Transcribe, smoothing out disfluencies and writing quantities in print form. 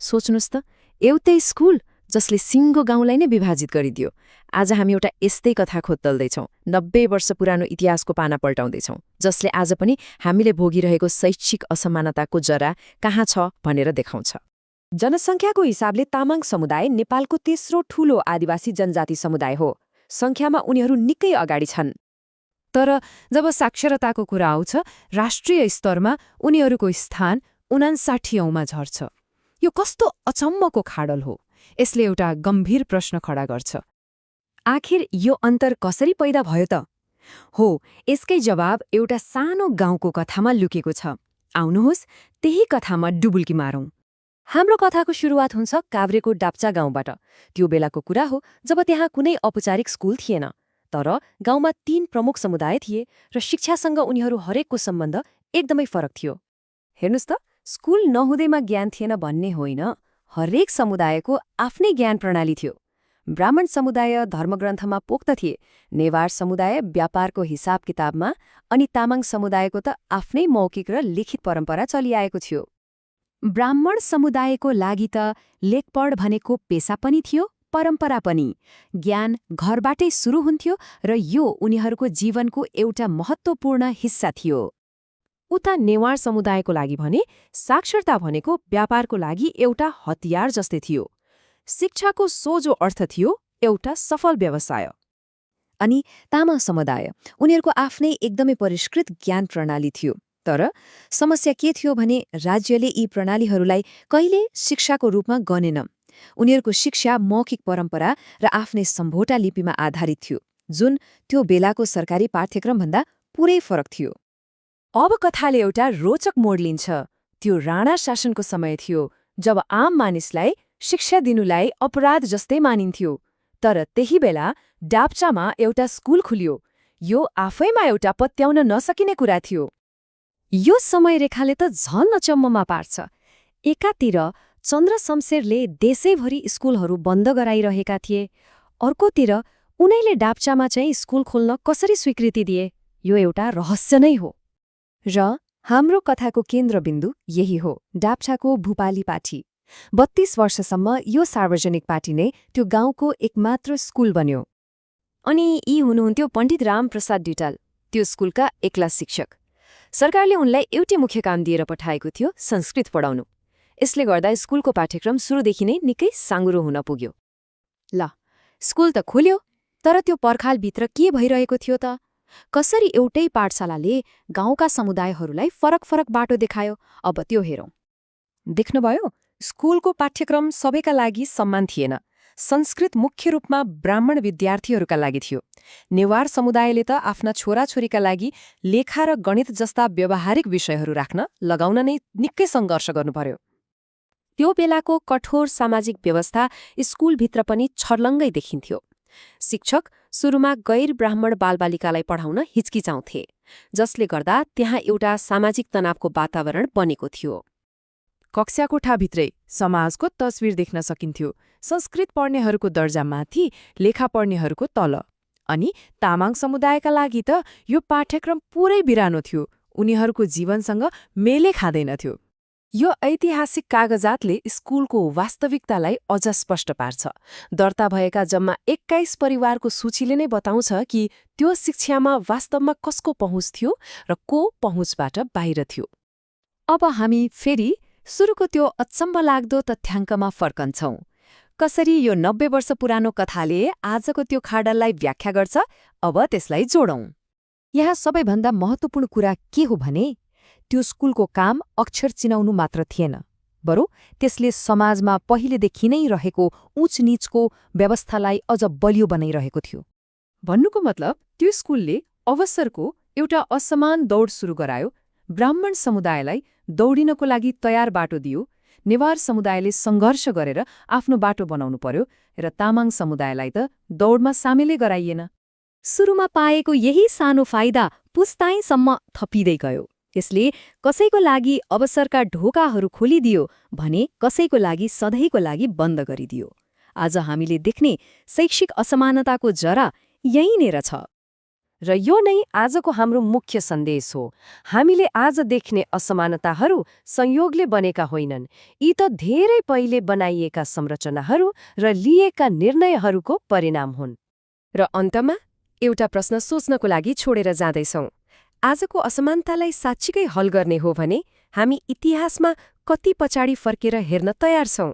सोच्नुस् त, एउटै स्कुल जसले सिङ्गो गाउँलाई नै विभाजित गरिदियो। आज हामी एउटा यस्तै कथा खोज्दैछौँ, 90 वर्ष पुरानो इतिहासको पाना पल्टाउँदैछौँ, जसले आज पनि हामीले भोगिरहेको शैक्षिक असमानताको जरा कहाँ छ भनेर देखाउँछ। जनसङ्ख्याको हिसाबले तामाङ समुदाय नेपालको तेस्रो ठूलो आदिवासी जनजाति समुदाय हो। सङ्ख्यामा उनीहरू निकै अगाडि छन्। तर जब साक्षरताको कुरा आउँछ, राष्ट्रिय स्तरमा उनीहरूको स्थान 59औँमा झर्छ। यो कस्तो अचम्मको खाडल हो। यसले एउटा गम्भीर प्रश्न खडा गर्छ। आखिर यो अन्तर कसरी पैदा भयो त? हो, यसकै जवाब एउटा सानो गाउँको कथामा लुकेको छ। आउनुहोस्, त्यही कथामा डुबुल्की मारौँ। हाम्रो कथाको सुरुवात हुन्छ काभ्रेको डाप्चा गाउँबाट। त्यो बेलाको कुरा हो जब त्यहाँ कुनै औपचारिक स्कुल थिएन। तर गाउँमा 3 प्रमुख समुदाय थिए र शिक्षासँग उनीहरू हरेकको सम्बन्ध एकदमै फरक थियो। हेर्नुस् त, स्कुल नहुँदैमा ज्ञान थिएन भन्ने होइन, हरेक समुदायको आफ्नै ज्ञान प्रणाली थियो। ब्राह्मण समुदाय धर्मग्रन्थमा पोख्त थिए, नेवार समुदाय व्यापारको हिसाब किताबमा, अनि तामाङ समुदायको त आफ्नै मौखिक र लिखित परम्परा चलिआएको थियो। ब्राह्मण समुदायको लागि त लेखपढ भनेको पेसा पनि थियो, परम्परा पनि। ज्ञान घरबाटै सुरु हुन्थ्यो र यो उनीहरूको जीवनको एउटा महत्त्वपूर्ण हिस्सा थियो। उता नेवार समुदायको लागि भने साक्षरता भनेको व्यापारको लागि एउटा हतियार जस्तै थियो। शिक्षाको सोझो अर्थ थियो एउटा सफल व्यवसाय। अनि तामाङ समुदाय, उनीहरूको आफ्नै एकदमै परिष्कृत ज्ञान प्रणाली थियो। तर समस्या के थियो भने राज्यले यी प्रणालीहरूलाई कहिले शिक्षाको रूपमा गनेन। उनीहरूको शिक्षा मौखिक परम्परा र आफ्नै सम्भोटा लिपिमा आधारित थियो, जुन त्यो बेलाको सरकारी पाठ्यक्रमभन्दा पुरै फरक थियो। अब कथाले एउटा रोचक मोड लिन्छ। त्यो राणा शासनको समय थियो, जब आम मानिसलाई शिक्षा दिनुलाई अपराध जस्तै मानिन्थ्यो। तर त्यही बेला डाप्चामा एउटा स्कुल खुल्यो। यो आफैमा एउटा पत्याउन नसकिने कुरा थियो। यो समय रेखाले त झन् अचम्ममा पार्छ। एकातिर चन्द्र शमशेरले देशैभरि स्कुलहरू बन्द गराइरहेका थिए, अर्कोतिर उनैले डाप्चामा चाहिँ स्कुल खोल्न कसरी स्वीकृति दिए? यो एउटा रहस्य नै हो। र हाम्रो कथाको केन्द्रबिन्दु यही हो, डाप्चाको भूपाली पाठी। 32 वर्षसम्म यो सार्वजनिक पाठी नै त्यो गाउँको एकमात्र स्कुल बन्यो। अनि यी हुनुहुन्थ्यो पण्डित रामप्रसाद डिटाल, त्यो स्कुलका एक्ला शिक्षक। सरकारले उनलाई एउटै मुख्य काम दिएर पठाएको थियो, संस्कृत पढाउनु। यसले गर्दा स्कुलको पाठ्यक्रम सुरुदेखि नै निकै साँगुरो हुन पुग्यो। ल, स्कुल त खोल्यो, तर त्यो पर्खालभित्र के भइरहेको थियो त? कसरी एउटै पाठशालाले गाउँका समुदायहरूलाई फरक फरक बाटो देखायो? अब त्यो हेरौँ। देख्नुभयो, स्कुलको पाठ्यक्रम सबैका लागि समान थिएन। संस्कृत मुख्य रूपमा ब्राह्मण विद्यार्थीहरूका लागि थियो। नेवार समुदायले त आफ्ना छोराछोरीका लागि लेखा र गणित जस्ता व्यावहारिक विषयहरू राख्न लगाउन नै निकै सङ्घर्ष गर्नु पर्यो। त्यो बेलाको कठोर सामाजिक व्यवस्था स्कुलभित्र पनि छर्लङ्गै देखिन्थ्यो। शिक्षक सुरुमा गैर ब्राह्मण बालबालिकालाई पढाउन हिचकिचाउँथे, जसले गर्दा त्यहाँ एउटा सामाजिक तनावको वातावरण बनेको थियो। कक्षा कोठाभित्रै समाजको तस्विर देख्न सकिन्थ्यो। संस्कृत पढ्नेहरूको दर्जा माथि, लेखा पढ्नेहरूको तल। अनि तामाङ समुदायका लागि त यो पाठ्यक्रम पुरै बिरानो थियो। उनीहरूको जीवनसँग मेलै खाँदैनथ्यो। यो ऐतिहासिक कागजातले स्कुलको वास्तविकतालाई अझ स्पष्ट पार्छ। दर्ता भएका जम्मा 21 परिवारको सूचीले नै बताउँछ कि त्यो शिक्षामा वास्तवमा कसको पहुँच थियो र को पहुँचबाट बाहिर थियो। अब हामी फेरि सुरुको त्यो अचम्म लाग्दो तथ्याङ्कमा फर्कन्छौँ। कसरी यो 90 वर्ष पुरानो कथाले आजको त्यो खाडललाई व्याख्या गर्छ, अब त्यसलाई जोडौँ। यहाँ सबैभन्दा महत्त्वपूर्ण कुरा के हो भने त्यो स्कुलको काम अक्षर चिनाउनु मात्र थिएन, बरु त्यसले समाजमा पहिलेदेखि नै रहेको उच-नीचको व्यवस्थालाई अझ बलियो बनाइरहेको थियो। भन्नुको मतलब त्यो स्कुलले अवसरको एउटा असमान दौड सुरु गरायो। ब्राह्मण समुदायलाई दौडिनको लागि तयार बाटो दियो, नेवार समुदायले सङ्घर्ष गरेर आफ्नो बाटो बनाउनु पर्यो, र तामाङ समुदायलाई त दौडमा सामेलै गराइएन। सुरुमा पाएको यही सानो फाइदा पुस्ताइँसम्म थपिँदै गयो। यसले कसैको लागि अवसरका ढोकाहरू खोलिदियो भने कसैको लागि सधैँको लागि बन्द गरिदियो। आज हामीले देख्ने शैक्षिक असमानताको जरा यहीँनेर छ। र यो नै आजको हाम्रो मुख्य सन्देश हो। हामीले आज देख्ने असमानताहरू संयोगले बनेका होइनन्, यी त धेरै पहिले बनाइएका संरचनाहरू र लिएका निर्णयहरूको परिणाम हुन्। र अन्तमा एउटा प्रश्न सोच्नको लागि छोडेर जाँदैछौँ। आजको असमानतालाई साँच्चीकै हल गर्ने हो भने हामी इतिहासमा कति पछाडि फर्केर हेर्न तयार छौँ?